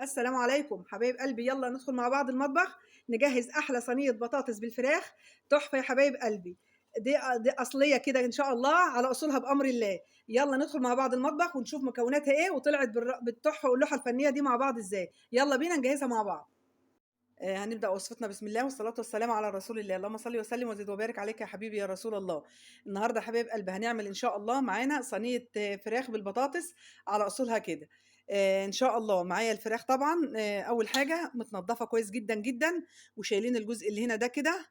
السلام عليكم حبايب قلبي، يلا ندخل مع بعض المطبخ نجهز احلى صينية بطاطس بالفراخ. تحفة يا حبايب قلبي، دي اصلية كده ان شاء الله على اصولها بامر الله. يلا ندخل مع بعض المطبخ ونشوف مكوناتها ايه وطلعت بالتحفه واللوحه الفنية دي مع بعض ازاي. يلا بينا نجهزها مع بعض. هنبدأ وصفتنا بسم الله والصلاة والسلام على رسول الله، اللهم صل وسلم وزد وبارك عليك يا حبيبي يا رسول الله. النهارده يا حبايب قلبي هنعمل ان شاء الله معانا صينية فراخ بالبطاطس على اصولها كده. ان شاء الله معايا الفراخ طبعا، اول حاجة متنضفه كويس جدا جدا، وشايلين الجزء اللي هنا ده كده،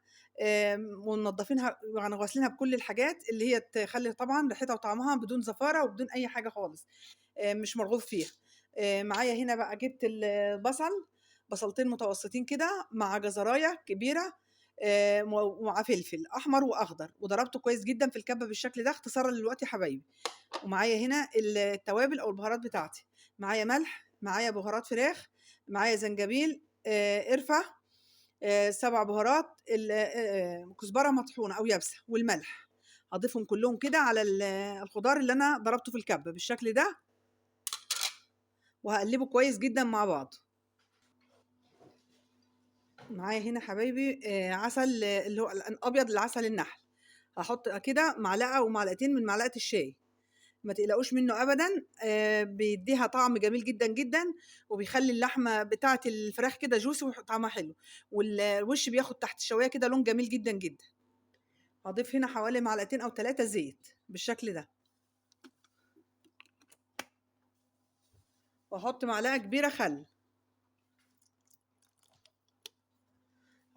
ومنضفينها يعني غاسلينها بكل الحاجات اللي هي تخلي طبعا ريحتها وطعمها بدون زفاره وبدون اي حاجة خالص، مش مرغوب فيها. معايا هنا بقى جبت البصل، بصلتين متوسطين كده مع جزرايه كبيرة، ومع فلفل احمر واخضر، وضربته كويس جدا في الكبه بالشكل ده اختصارا للوقت يا حبايبي. ومعايا هنا التوابل او البهارات بتاعتي، معايا ملح، معايا بهارات فراخ، معايا زنجبيل، قرفه، 7 بهارات، كزبره مطحونه او يابسة، والملح. هضيفهم كلهم كده على الخضار اللي انا ضربته في الكبه بالشكل ده، وهقلبه كويس جدا مع بعض. معايا هنا حبايبي، عسل، اللي هو الابيض، العسل النحل، هحط كده معلقه ومعلقتين من معلقه الشاي، ما تقلقوش منه ابدا، بيديها طعم جميل جدا جدا، وبيخلي اللحمة بتاعه الفراخ كده جوسي وطعمها حلو، والوش بياخد تحت الشوايه كده لون جميل جدا جدا. هضيف هنا حوالي معلقتين او 3 زيت بالشكل ده، واحط معلقه كبيرة خل،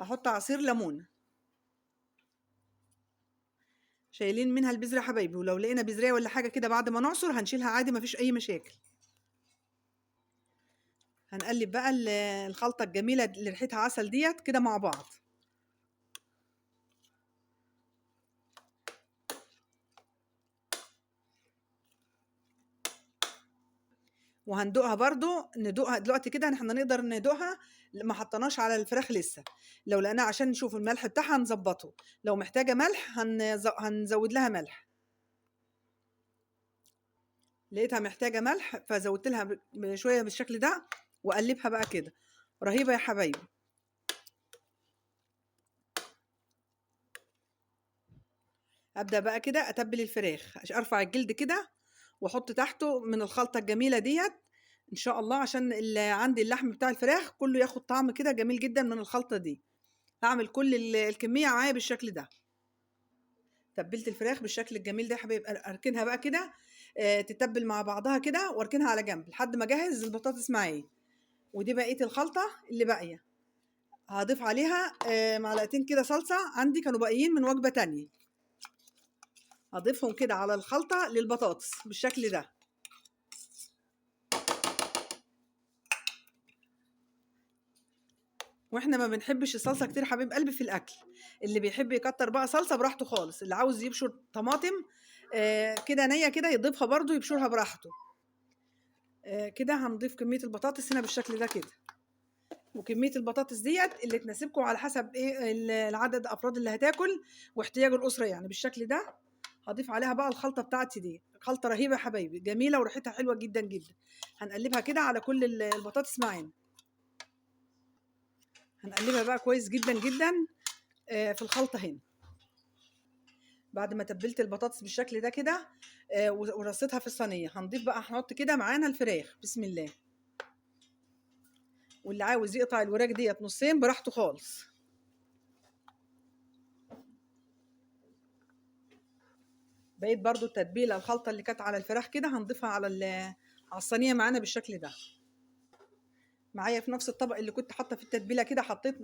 احط عصير ليمون، شايلين منها البذرة يا حبايبي، ولو لقينا بذريه ولا حاجة كده بعد ما نعصر هنشيلها عادي، مفيش اي مشاكل. هنقلب بقى الخلطة الجميلة اللي ريحتها عسل ديت كده مع بعض. وهندوقها برضو، ندوقها دلوقتي كده، احنا نقدر ندوقها، ما حطيناش على الفراخ لسه، لو لقيناها عشان نشوف الملح بتاعها هنظبطه، لو محتاجه ملح هنزود لها ملح. لقيتها محتاجه ملح فزودت لها شوية بالشكل ده، واقلبها بقى كده. رهيبة يا حبايبي. ابدا بقى كده اتبل الفراخ، ارفع الجلد كده واحط تحته من الخلطة الجميلة ديت ان شاء الله، عشان عندي اللحم بتاع الفراخ كله ياخد طعم كده جميل جدا من الخلطة دي. هعمل كل الكمية معايا بالشكل ده. تبلت الفراخ بالشكل الجميل ده يا حبايبي، اركنها بقى كده، تتبل مع بعضها كده، واركنها على جنب لحد ما اجهز البطاطس معايا. ودي بقية الخلطة اللي باقية، هضيف عليها، معلقتين كده صلصه عندي كانوا باقيين من وجبة تانية، هضيفهم كده على الخلطة للبطاطس بالشكل ده. واحنا ما بنحبش الصلصه كتير حبيب قلبي في الاكل، اللي بيحب يكتر بقى صلصه براحته خالص، اللي عاوز يبشر طماطم، كده نيه كده يضيفها برضو، يبشرها براحته. كده هنضيف كمية البطاطس هنا بالشكل ده كده، وكمية البطاطس ديت اللي تناسبكم على حسب ايه العدد افراد اللي هتاكل واحتياج الاسرة يعني بالشكل ده. هضيف عليها بقى الخلطة بتاعتي دي، خلطه رهيبة يا حبايبي، جميلة وريحتها حلوة جدا جدا. هنقلبها كده على كل البطاطس معانا، هنقلبها بقى كويس جدا جدا، في الخلطة هنا. بعد ما تبلت البطاطس بالشكل ده كده، ورصيتها في الصينية، هنضيف بقى، هنحط كده معانا الفراخ بسم الله. واللي عاوز يقطع الوراك ديت نصين براحته خالص. بقيت برضو التتبيله الخلطة اللي كانت على الفراخ كده هنضيفها على الصينية معانا بالشكل ده. معايا في نفس الطبق اللي كنت حاطه فيه التتبيله كده، حطيت،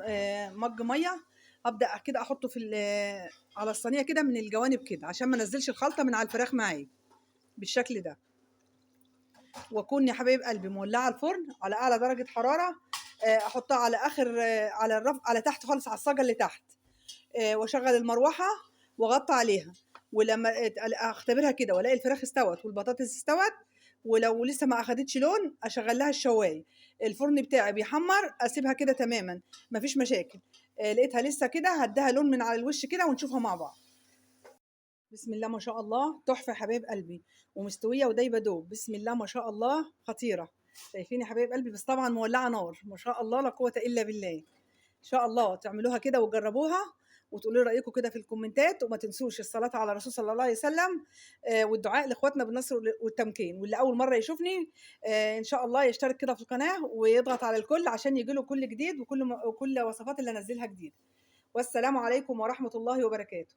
مج مية، هبدا كده احطه على الصينية كده من الجوانب كده، عشان ما انزلش الخلطة من على الفراخ معايا بالشكل ده. واكون يا حبايب قلبي مولعه الفرن على اعلى درجه حرارة، احطها على اخر، على الرف، على تحت خالص، على الصاجه اللي تحت، واشغل المروحة واغطي عليها. ولما اختبرها كده والاقي الفراخ استوت والبطاطس استوت، ولو لسه ما اخدتش لون اشغل لها الشوايه. الفرن بتاعي بيحمر، اسيبها كده تماما مفيش مشاكل. لقيتها لسه كده هديها لون من على الوش كده ونشوفها مع بعض. بسم الله ما شاء الله، تحفة يا حبايب قلبي، ومستويه ودايبه دوب، بسم الله ما شاء الله، خطيرة. شايفين يا حبايب قلبي؟ بس طبعا مولعه نار، ما شاء الله لا قوة الا بالله. ان شاء الله تعملوها كده وتجربوها وتقولوا لي رايكم كده في الكومنتات، وما تنسوش الصلاة على الرسول صلى الله عليه وسلم، والدعاء لاخواتنا بالنصر والتمكين. واللي اول مرة يشوفني ان شاء الله يشترك كده في القناة ويضغط على الكل عشان يجيله كل جديد وكل وصفات اللي انزلها جديد. والسلام عليكم ورحمة الله وبركاته.